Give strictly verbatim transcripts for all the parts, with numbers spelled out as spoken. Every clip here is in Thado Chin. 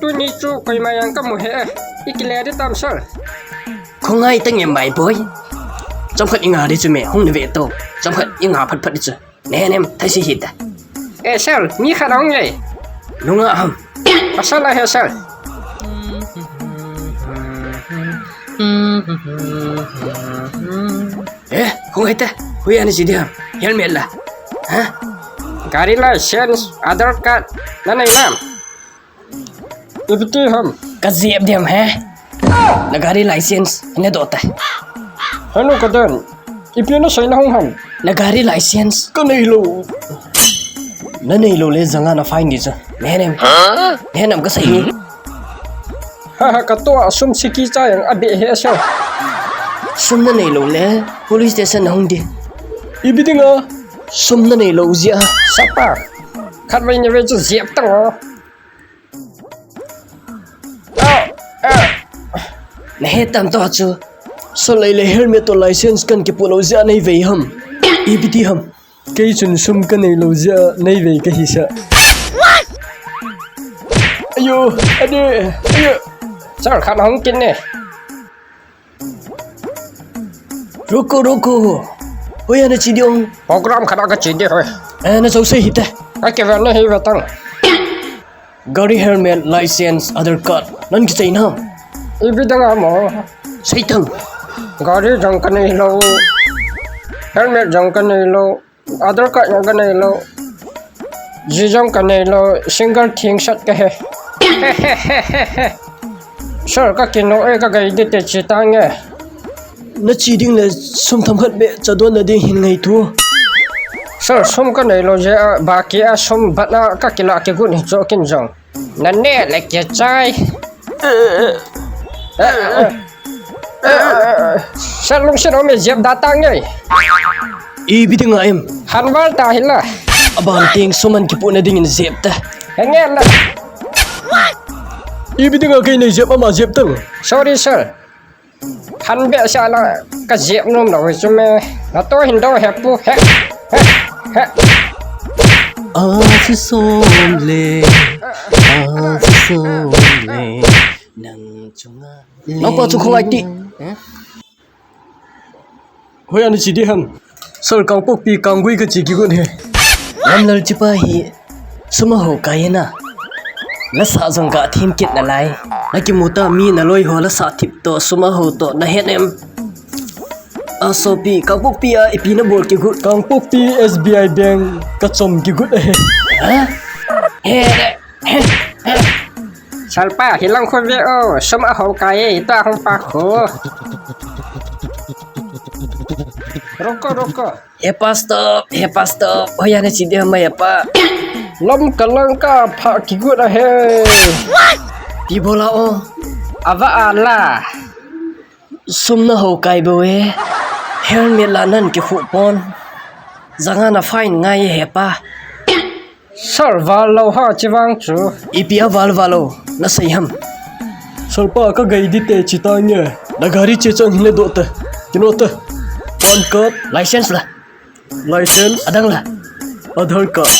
Tuni chu koima jong kamu hih e. Ikile ding tam sir. Khongai tang em my boy. Chomkhat inga ding chu me, hung nave to. Chomkhat inga phat phat ding chu. Nenem, thaisi hita. Eh sir, mi khat ahung e. Nunga ham? Pasal ahi sir. Eh, hung hita. Hoiya nache ding ham? Helmet la? Ha? Gari license, Aadhaar card, nanei nam? Ipi ti ham? Kajep ding ham he? Na gari license nadoh tai. Henu kaden. Ipi nasei nahung ham? Na gari license. Kanei lou. Nanei lou le janga na fine ding chu. Nenem. Nenem kasei. Ha ha, katoh a sum siki cha jong abeh hih e sir. Sum nanei lou le police station nahung ding. Ipi dinga? Sum nanei lou jeh a. Sapa. Khatvei nivei chu jep tang o. Nahet tam tua chu. Sir, lei le helmet toh license kakipoh lou jeh a neivei ham? Ipi ti ham? Kei chun sum kanei lou jeh a neivei kahi sah. Ayo, ade, ayo. Sir, khat hung kit ne. Ruko, ruko. Hoiya nache ding? Program khat a kache ding hoi. Eh, najou sei hite. Akiven nahi ve tang. Gari helmet, license, Aadhaar card. Nang kichai na. Ipi dinga mo? Sei tang. Gari jong kanei lou. Helmet jong kanei lou. Aadhaar card jong kanei lou. Ji jong kanei lou. Single thing sat kahi. Sir, kakinoh e, kagei ding te che tange. Nache ding le sum themkhat beh chadon na ding hin ngaito. Sir, sum kanei lou jeh a, baki a sum bat a kakilah kigot hi chu kin jong. Nane le kichai. Sir, lungset um e, jep da tange. Ipi dinga em? Hanval ta hila. Aban teng sum a kipoh na dingin jep ta. Henge la. Ipi dinga kei nei jep, ama jep tang. Sorry, sir. Hanbe sala kajep nom lou chu me. Natoh hin do he pu he. He. He. Afi som le. Afi som le. Nang chunga. Napa chu khongai ti. Hoiya nache ding ham? Sir, Kangpokpi Kanggui kache kigot e. Lamlal, chepa hi sum ahao kai e na. Lasah jong gathem kit nalai. Nakimu ta mi naloi ho lasah thip toh sum ahao toh nahet em? A sopi, Kangpokpi a ipi nabol kigot? Kangpokpi S B I Bank kachom kigot ahi. Ha? He. Sir pa, hilang khu ve o, sum ahao kai e, tua hung pa khu. Ruko, ruko. Hepa, stop, hepa, stop. Hoiya nache ding ham hepa? Lamka lang kaphah kigot ahi. Ipi bol a o? Ava ala. Sum nahao kai bou e. Helmet la nang kikhuh pon. Janga na fine ngai e hepa. Sir, val lou ha chi vang chu. Ipi a val val lou? Nasei ham? Sir pa, kagei ding te che tange. Na gari che chang hin le doh te. Kinoh te. Pan card. License la? License. Adang la? Aadhaar card.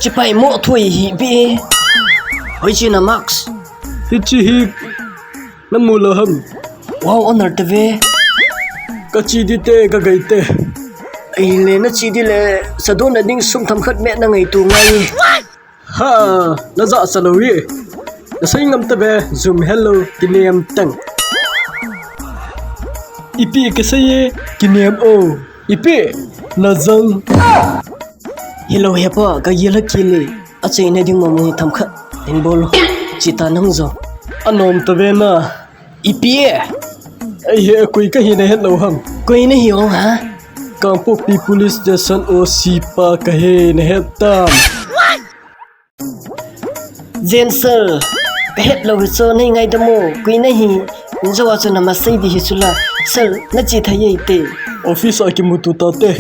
Chepa imo thui hi pi. Hoiche na mask? Hiche hi. Namu lou ham? Wow, honor tave. Kache ding te, kagei te. Ahile nache ding le, chadon na ding sum themkhat me nangaito ngai. Ha, najah sa lou hi. Nasei ngam tave, jum hello, kinem tang. Ipi kasei e, kinem o. Ipi, najang. Hello hepa, kagel a kile. Achaina ding mong mong themkhat hin bol o. Che ta nang jong. Anom tave na. Ipi e? Eihe, koi kahi nahet lou ham? Koi nahi o ha? Kangpokpi Police Station O C pa kahi, nahet tam? Jen sir, kahet lou hi chu nei ngaidam o, koi nahi, injo a chu nama sei ding hi chu la, sir, nache thei e te. Office a kimuto tate.